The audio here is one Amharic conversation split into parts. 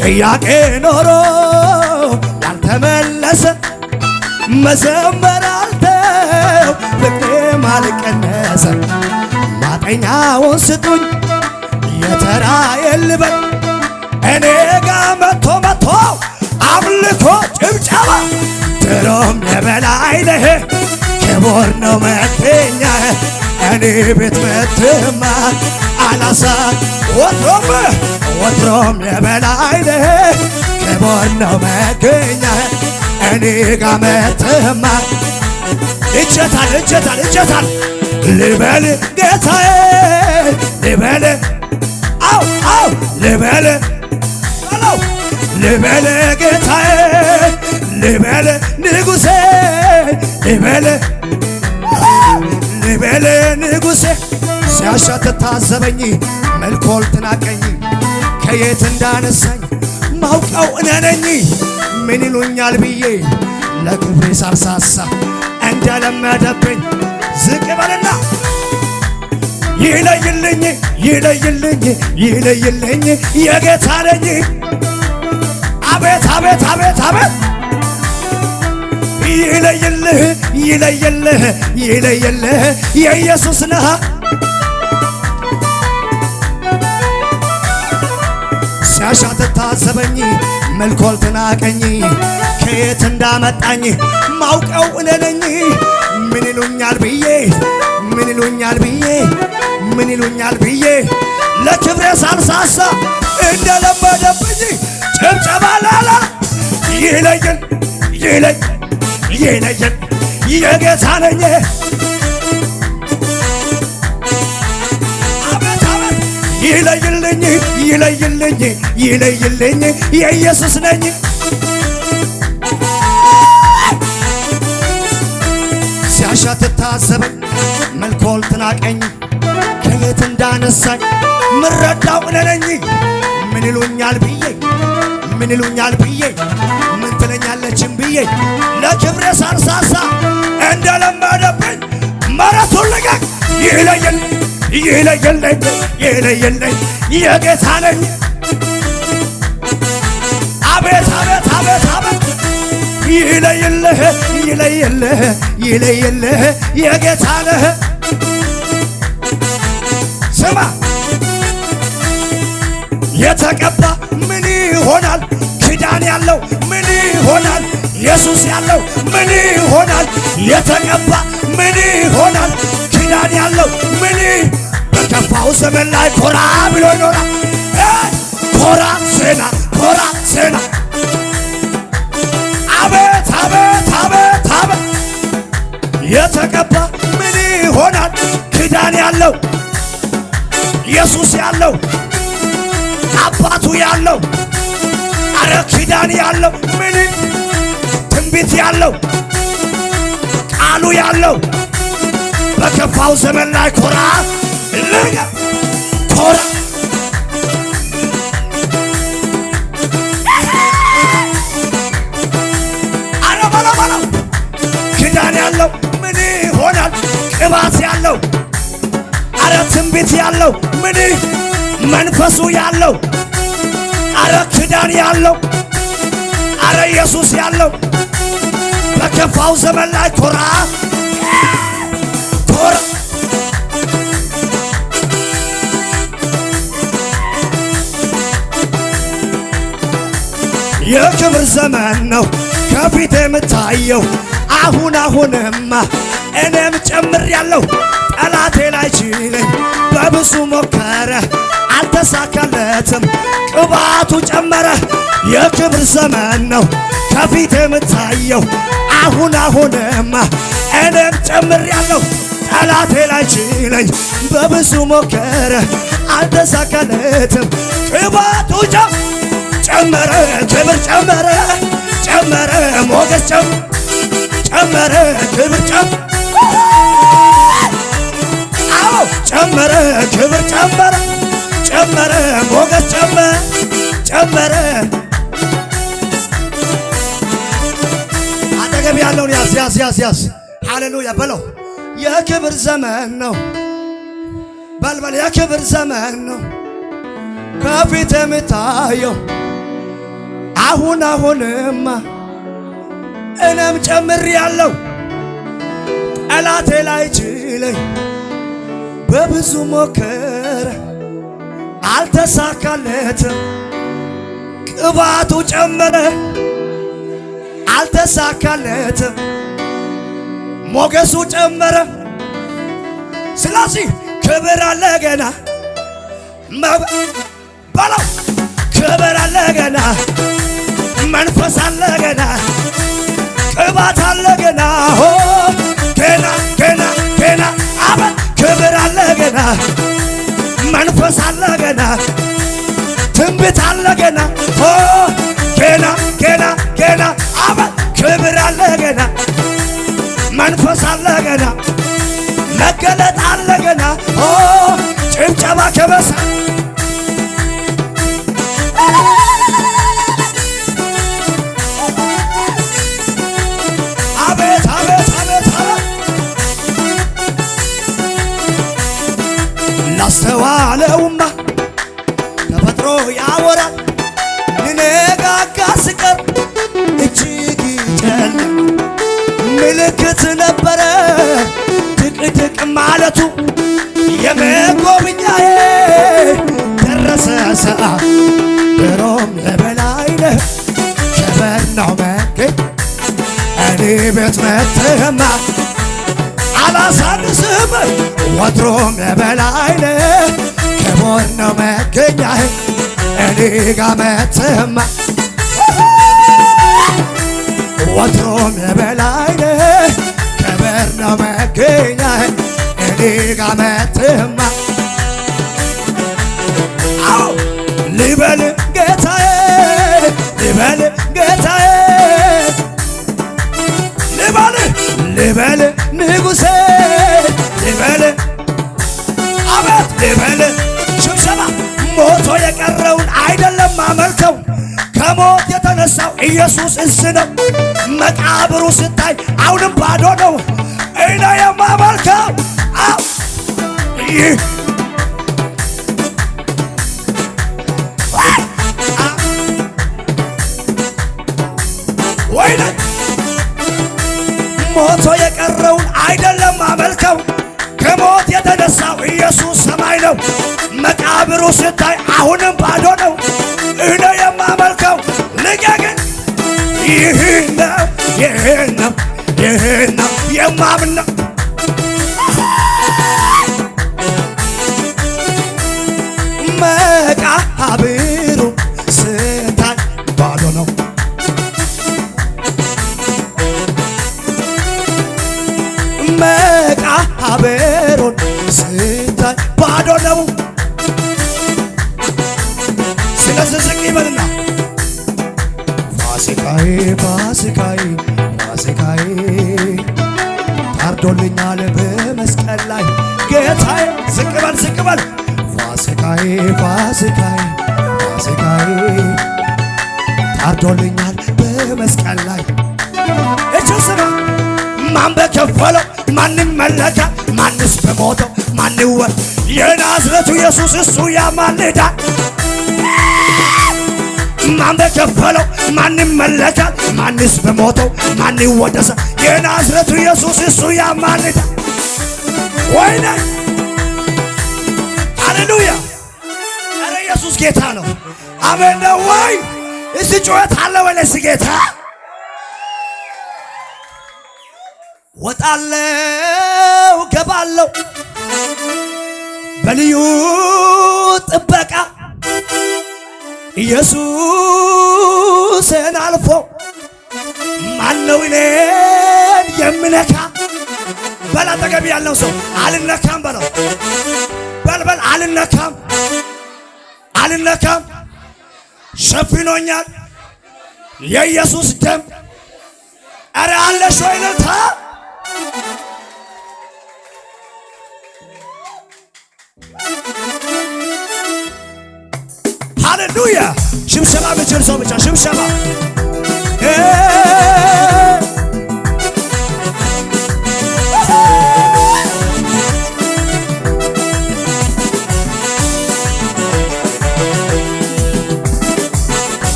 ጥያቄ ኖሮ ያልተመለሰ መዘመር አልተው ፍቅሬም አልቀነሰ። ማጠኛውን ስጡኝ የተራዬን ልበል፣ እኔ ጋ መጥቶ መጥቶ አምልኮ ጭብጨባ። ድሮም የበላይ ነህ፣ ክቡር ነው መገኛህ፣ እኔ ቤት መትማ አላሳ። ወትሮም ወትሮም የበላይ ነህ፣ ክቡር ነው መገኛህ፣ እኔ ጋ መትማ እጀታል እጀታል እጀታል። ልበል ጌታዬ ልበል፣ አው አው ልበል በለው፣ ልበል ጌታዬ ልበል፣ ንጉሴ ልበል፣ ልበል ንጉሴ። ሲያሻ ትታዘበኝ መልኮል ትናቀኝ፣ ከየት እንዳነሳኝ ማውቀው እኔ ነኝ። ምን ይሉኛል ብዬ ለክብሬ ሳልሳሳ እንደለመደብኝ ዝቅ በልና ይለይልኝ ይለይልኝ ይለይልኝ የጌታ ነኝ። አቤት አቤት አቤት አቤት፣ ይለይልህ ይለይልህ ይለይልህ የኢየሱስ ነህ። ሲያሻ ትታዘበኝ መልኮል ትናቀኝ፣ ከየት እንዳመጣኝ ማውቀው እኔ ነኝ። ምን ይሉኛል ብዬ፣ ምን ይሉኛል ብዬ፣ ምን ይሉኛል ብዬ ለክብሬ ሳልሳሳ እንደለመደብኝ ጭብጨባ ላላ። ይለየን ይለይ ይለየን የጌታ ነኝ። አቤት አቤት፣ ይለይልኝ ይለይልኝ ይለይልኝ የኢየሱስ ነኝ። ሲያሻ ትታዘበኝ መልኮል ትናቀኝ፣ ከየት እንዳነሳኝ ምረዳው እኔ ነኝ። ምን ይሉኛል ብዬ፣ ምን ይሉኛል ብዬ፣ ምን ትለኛለችም ብዬ ለክብሬ ሳልሳሳ እንደለመደብኝ መረቱን ልቀቅ። ይለየል ይለየልኝ ይለየልኝ የጌታ ነኝ። አቤት አቤት አቤት አቤት፣ ይለይልህ ይለይልህ ይለይልህ የጌታ ነህ። ስማ፣ የተቀባ ምን ይሆናል? ኪዳን ያለው ምን ይሆናል? ኢየሱስ ያለው ምን ይሆናል? የተቀባ ምን ይሆናል? ኪዳን ያለው ምን በከፋው ዘመን ላይ ኮራ ብሎ ይኖራል። ኮራ ዜና ኮራ ዜና። አቤት አቤት አቤት አቤት፣ የተቀባ ምን ይሆናል? ኪዳን ያለው፣ ኢየሱስ ያለው፣ አባቱ ያለው፣ አረ ኪዳን ያለው ምን፣ ትንቢት ያለው፣ ቃሉ ያለው በከፋው ዘመን ላይ ኮራ ልጋ ኮራ። አረ በለው በለው፣ ኪዳን ያለው ምን ይሆናል? ቅባት ያለው፣ አረ ትንቢት ያለው ምን፣ መንፈሱ ያለው፣ አረ ኪዳን ያለው፣ አረ ኢየሱስ ያለው በከፋው ዘመን ላይ ኮራ ኮራ። የክብር ዘመን ነው ከፊት የምታየው፣ አሁን አሁንማ እኔም ጨምሬያለሁ። ጠላቴ ላይ ችለኝ በብዙ ሞከረ አልተሳካለትም፣ ቅባቱ ጨመረ። የክብር ዘመን ነው ከፊት የምታየው፣ አሁን አሁንማ እኔም ጨምሬያለሁ። ጠላቴ ላይ ችለኝ በብዙ ሞከረ አልተሳካለትም፣ ቅባቱ ጨመረ። ክብር ጨመረ ጨመረ፣ ሞገስ ጨመረ፣ ክብር አዎ ጨመረ፣ ክብር ጨመረ ጨመረ፣ ሞገስ ጨመረ ጨመረ። አጠገብ ያለውን ያዝ ያዝ ያዝ ያዝ፣ ሃሌሉያ በለው። የክብር ዘመን ነው በልበል፣ የክብር ዘመን ነው ከፊት የምታየው። አሁን አሁንማ እኔም ጨምሬያለሁ ጠላቴ ላይ ችለኝ በብዙ ሞከረ አልተሳካለትም። ቅባቱ ጨመረ አልተሳካለትም። ሞገሱ ጨመረ። ስለዚህ ክብር አለ ገና በለው ክብር አለ ገና መንፈስ አለ ገና ቅባት አለ ገና ገና ገና ገና አቤት ክብር አለ ገና መንፈስ አለ ገና ትንቢት አለ ገና ገና ገና ገና አቤት ክብር አለ ገና መንፈስ አለ ገና መገለጥ አለ ገና ጭብጨባ ከበሳ አቤት አቤት አቤት አቤት ላስተዋለውማ ተፈጥሮ ያወራል ልነጋጋ ስቀር እጅግ ይጨልም ምልክት ነበረ ድቅድቅ ማለቱ የመጎብኛዬ ደረሰ ሰዓት ድሮም የበላይ ነህ ክብር ነው መገኝ እኔ ቤት መጥተህማ አላሳንስህም ወትሮም የበላይ ነህ ክቡር ነው መገኛህ እኔ ጋ መጥተህማ ወትሮም የበላይ ነህ ክብር ነው መገኛህ እኔ ጋ መጥተህማ አዎ ልበል ጌታዬ ልበል ጌታዬ ልበል ልበል ንጉሴ ልበል አቤት ልበል ሽብሸባ ሞቶ የቀረውን አይደለም ማመልከው ከሞት የተነሳው ኢየሱስ እዚህ ነው። መቃብሩ ስታይ አሁንም ባዶ ነው። እኔ የማመልከው አዎ ይህ ወይኔ ሞቶ የቀረውን አይደለም ማመልከው ከሞት የተነሳው ኢየሱስ ሰማይ ነው። መቃብሩ ስታይ አሁንም ባዶ ነው። እኔ የማመልከው ልቀቅን ይህ ነው ይህ ነው ይህ ነው የማምነው መቃብሩ ስታይ ባዶ ነው። መቃብሩን ስታይ ባዶ ነው። ስለዚህ ዝቅ ይበልና ፋሲካዬ ፋሲካዬ ፋሲካዬ ታርዶልኛል በመስቀል ላይ ጌታዬ። ዝቅ በል ዝቅ በል ፋሲካዬ ፋሲካዬ ፋሲካዬ ታርዶልኛል በመስቀል ላይ እችን ስማ ማን በከፈለው ማን ይመለካል? ማንስ በሞተው ማን ይወር? የናዝረቱ ኢየሱስ እሱ ያማልዳል። ማን በከፈለው ማን ይመለካል? ማንስ በሞተው ማን ይወደሳል? የናዝረቱ ኢየሱስ እሱ ያማልዳል። ወይኔ ሃሌሉያ! ኧረ ኢየሱስ ጌታ ነው። አሜን ነው ወይ? እስቲ ጩኸት አለ ወይ ለዚህ ጌታ? ወጣለው ገባለው በልዩ ጥበቃ ኢየሱስን አልፎ ማነው እኔን የምነካ? በል አጠገብ ያለው ሰው አልነካም በለው። በል በል አልነካም አልነካም፣ ሸፍኖኛል የኢየሱስ ደም። ኧረ አለሽ ወይ እልልታ? ሃሌሉያ! ሽብሸባ የሚችል ሰው ብቻ ሽብሸባ።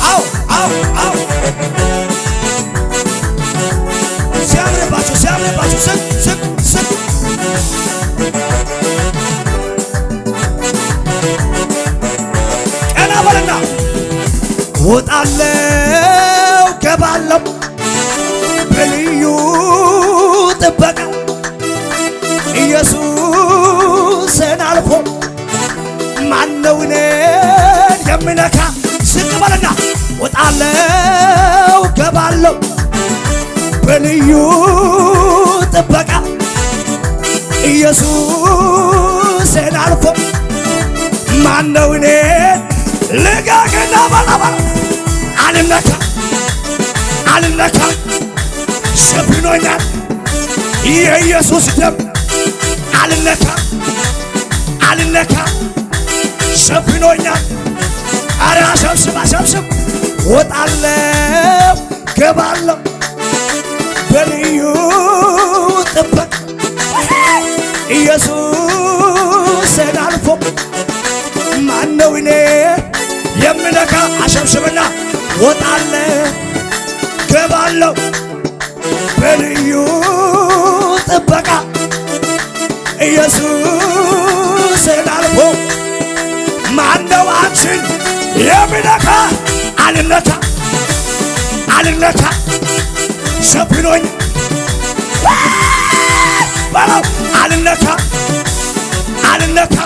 አዎ አዎ አዎ ወጣለው ገባለው በልዩ ጥበቃ ኢየሱስን አልፎ ማነው እኔን የሚነካ? ዝቅ በልና ወጣለው ገባለው በልዩ ጥበቃ ኢየሱስን አልፎ ማነው እኔን ልቀቅና በላ አልነካ አልነካ ሸፍኖኛል የኢየሱስ ደም አልነካ አልነካ ሸፍኖኛል። አረ አሸብሽብ አሸብሽብ ወጣለው ገባለው በልዩ ጥበቃ ኢየሱስን አልፎ ማነው እኔ የምነካ? አሸብሽብና ወጣለው ገባለው በልዩ ጥበቃ ኢየሱስን አልፎ ማነው አንቺን የሚነካ? አልነካ አልነካ ሸፍኖኝ በለው አልነካ አልነካ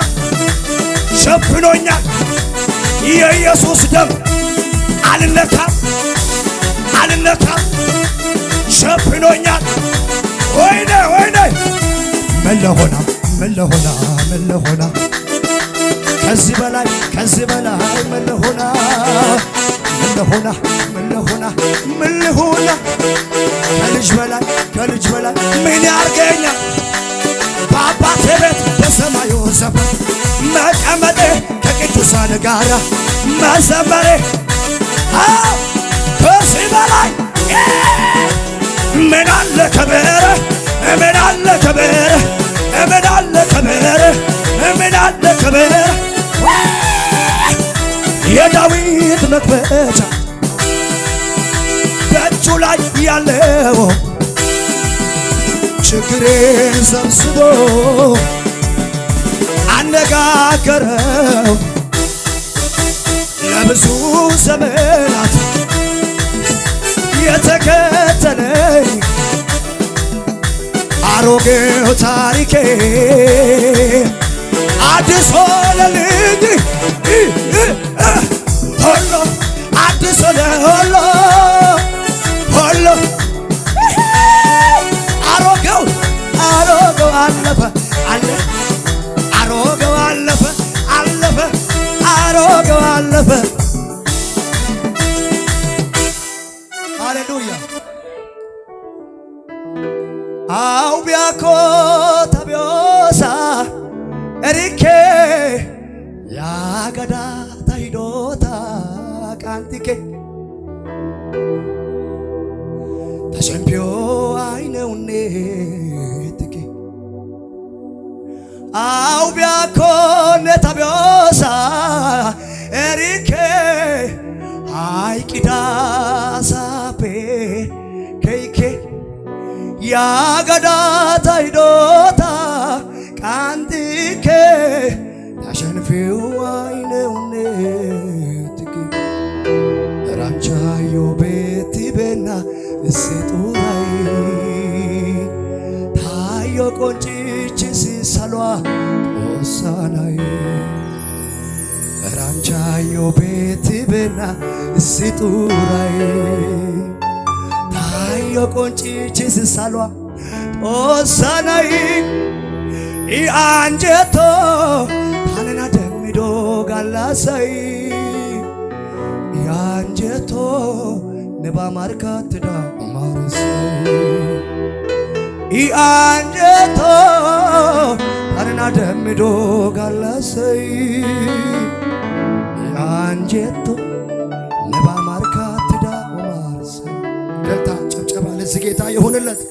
ሸፍኖኛል የኢየሱስ ደም አልነካ አልነካ ሸፍኖኛል። ወይኔ ወይኔ መለሆና መለሆና መለሆና ከዚህ በላይ ከዚህ በላይ መለሆና መለሆና መለሆና መለሆና ከልጅ በላይ ከልጅ በላይ ምን ያርገኛል? በአባቴ ቤት በሰማዩ ሰፈር መቀመጤ ከቅዱሳን ጋራ መዘመሬ ከዚህ በላይ ምን አለ ክብር ምን አለ ክብር ምን አለ ክብር ምን አለ ክብር የዳዊት መክፈቻ በእጁ ላይ ያለው ችግሬን ሰብስቦ አነጋገረው ለብዙ ዘመናት የተከተለኝ አሮጌው ታሪኬ አዲስ ሆነልኝ ሁሉ አዲስ ሆነ ሁሉ ሁሉ አሮጌው አሮጌው አለፈ አለ አሮጌው አለፈ አለፈ አሮጌው አለፈ። ሃሌሉያ አው ቢያኮ ታቢዮሳ ኤሪኬ ያገዳ ታሂዶታ ቃንቲኬ ተሸምፒዮ አይነውኔ ትኬ አው ቢያኮ ነታቢዮሳ ኤሪኬ አይቂዳሳፔ ከይኬ ያገዳ ታሂዶታ ቃንቲኬ ተሸንፊው አይነውኔ ትኬ ራንቻዮ ቤቲቤና እስጡራይ ታዮ ቆንጭች ሲሰሏ ጦሳናይ ራንቻዮ ቤቲቤና እስጡራይ ታዮ ቆንጭች ሲሰሏ ጦሳናይ ኢአንጀቶ ታነና ደሚዶ ጋላሳይ ያንጀቶ ንባ ማርካትዳ ማርሳይ ኢአንጀቶ ታነና ደሚዶ ጋላሳይ ያንጀቶ ንባ ማርካትዳ ማርሳይ። እልልታ ጭብጨባ ለዚህ ጌታ ይሁንለት።